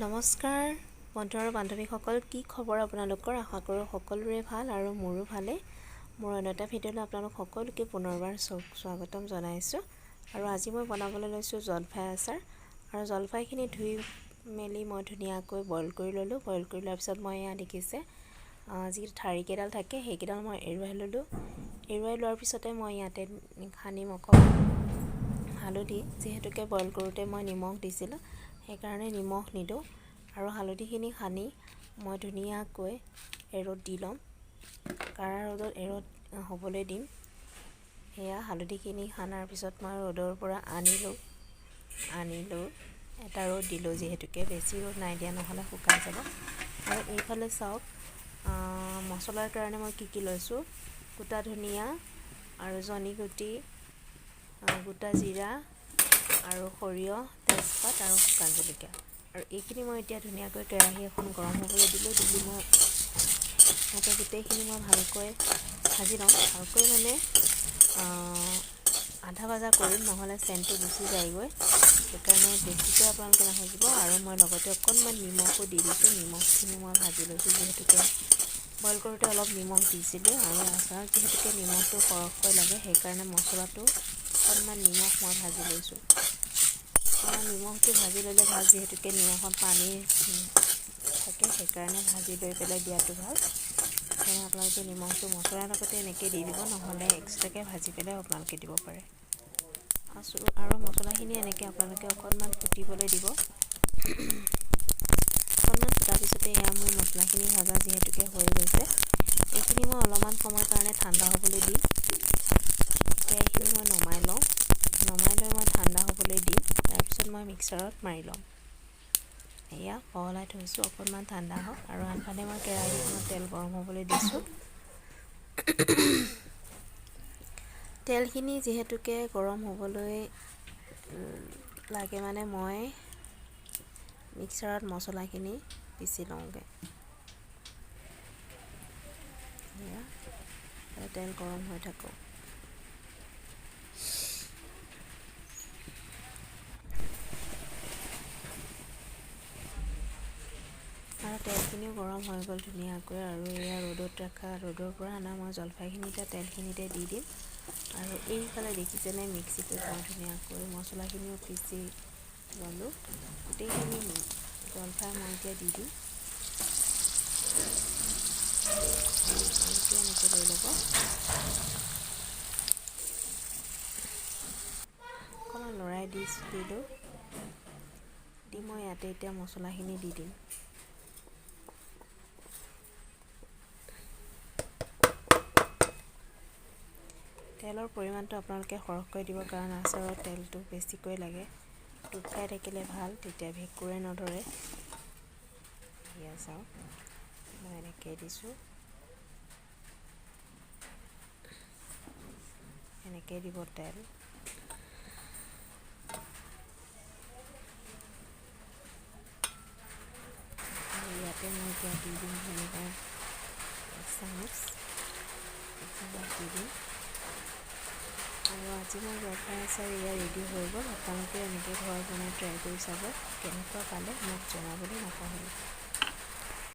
নমস্কাৰ বন্ধু আৰু বান্ধৱীসকল, কি খবৰ আপোনালোকৰ? আশা কৰোঁ সকলোৰে ভাল আৰু মোৰো ভালেই। মোৰ অন্য এটা ভিডিঅ'লৈ আপোনালোক সকলোকে পুনৰবাৰ স্বাগতম জনাইছোঁ। আৰু আজি মই বনাবলৈ লৈছোঁ জলফাই আচাৰ। আৰু জলফাইখিনি ধুই মেলি মই ধুনীয়াকৈ বইল কৰি ল'লোঁ। বইল কৰি লোৱাৰ পিছত মই এয়া দেখিছে যি ঠাৰিকেইডাল থাকে সেইকেইডাল মই এৰুৱাই ল'লোঁ। এৰুৱাই লোৱাৰ পিছতে মই ইয়াতে সানিম অকণমান হালধি। যিহেতুকে বইল কৰোঁতে মই নিমখ দিছিলোঁ, সেইকাৰণে নিমখ নিদিওঁ। আৰু হালধিখিনি সানি মই ধুনীয়াকৈ এৰ'দ দি ল'ম, কাৰা ৰ'দত এৰ'দ হ'বলৈ দিম। সেয়া হালধিখিনি সানাৰ পিছত মই ৰ'দৰ পৰা আনিলোঁ, এটা ৰ'দ দিলোঁ, যিহেতুকে বেছি ৰ'দ নাই দিয়া, নহ'লে শুকাই যাব। আৰু এইফালে চাওক মছলাৰ কাৰণে মই কি কি লৈছোঁ। গোটা ধনিয়া আৰু জনি গুটি, গোটা জিৰা আৰু সৰিয়হ, তেজপাত আৰু শুকান জলকীয়া। আৰু এইখিনি মই এতিয়া ধুনীয়াকৈ কেৰাহী এখন গৰম হ'বলৈ দিলোঁ। দি মই এতিয়া গোটেইখিনি মই ভালকৈ ভাজি ল'ম। ভালকৈ মানে আধা ভাজা কৰিম, নহ'লে চেণ্টটো গুচি যায়গৈ। সেইকাৰণে বেছিকৈ আপোনালোকে নাভাজিব। আৰু মই লগতে অকণমান নিমখো দি দিছোঁ। নিমখখিনি মই ভাজি লৈছোঁ, যিহেতুকে বইল কৰোঁতে অলপ নিমখ দিছিলোঁ। আৰু আচাৰত যিহেতুকে নিমখটো সৰহকৈ লাগে, সেইকাৰণে মছলাটো অকণমান নিমখ মই ভাজি লৈছোঁ। নিমখটো ভাজি ল'লে ভাল, যিহেতুকে নিমখত পানী থাকে, সেইকাৰণে ভাজি লৈ পেলাই দিয়াটো ভাল। সেইকাৰণে আপোনালোকে নিমখটো মছলাৰ লগতে এনেকৈ দি দিব, নহ'লে এক্সট্ৰাকৈ ভাজি পেলাই আপোনালোকে দিব পাৰে। আৰু মছলাখিনি এনেকৈ আপোনালোকে অকণমান ফুটিবলৈ দিব। অকণমান ফুটাৰ পিছতে এয়া মোৰ মছলাখিনি ভাজা যিহেতুকে হৈ গৈছে, এইখিনি মই অলপমান সময়ৰ কাৰণে ঠাণ্ডা হ'বলৈ দিম। এতিয়া এইখিনি মই নমাই লওঁ। নমাই লৈ মই ঠাণ্ডা হ'বলৈ দিম, তাৰপিছত মই মিক্সাৰত মাৰি ল'ম। এয়া বহলাই থৈছোঁ, অকণমান ঠাণ্ডা হওক। আৰু আনফালে মই কেৰাহীখনত তেল গৰম হ'বলৈ দিছোঁ। তেলখিনি যিহেতুকে গৰম হ'বলৈ লাগে, মানে মই মিক্সাৰত মছলাখিনি পিচি লওঁগৈ। এয়া তেল গৰম হৈ থাকক। আৰু তেলখিনিও গৰম হৈ গ'ল ধুনীয়াকৈ। আৰু এয়া ৰ'দত ৰখা, ৰ'দৰ পৰা অনা মই জলফাইখিনি এতিয়া তেলখিনিতে দি দিম। আৰু এইফালে দেখিছেনে মিক্সিটোত মই ধুনীয়াকৈ মছলাখিনিও পিচি ল'লোঁ। গোটেইখিনি জলফাই মই এতিয়া দি দিম। এনেকৈ লৈ ল'ব, অকণমান লৰাই দি দিলোঁ। দি মই ইয়াতে এতিয়া মছলাখিনি দি দিম। তেলৰ পৰিমাণটো আপোনালোকে সৰহকৈ দিব, কাৰণ আচাৰত তেলটো বেছিকৈ লাগে। টোপ খাই থাকিলে ভাল, তেতিয়া ভেঁকুৰে নধৰে। এয়া চাওক, মই এনেকৈ দিছোঁ, এনেকৈ দিব তেল। আৰু ইয়াতে মই এতিয়া দি দিম ভিনেগাৰ 1 চামুচ, 1 চামুচ দি দিম। আৰু আজি মোৰ জলফাই আচাৰ এয়া ৰেডি হৈ গ'ল। আপোনালোকে এনেকৈ ঘৰত বনাই ট্ৰাই কৰি চাব, কেনেকুৱা পালে মোক জনাবলৈ নাপাহৰিব।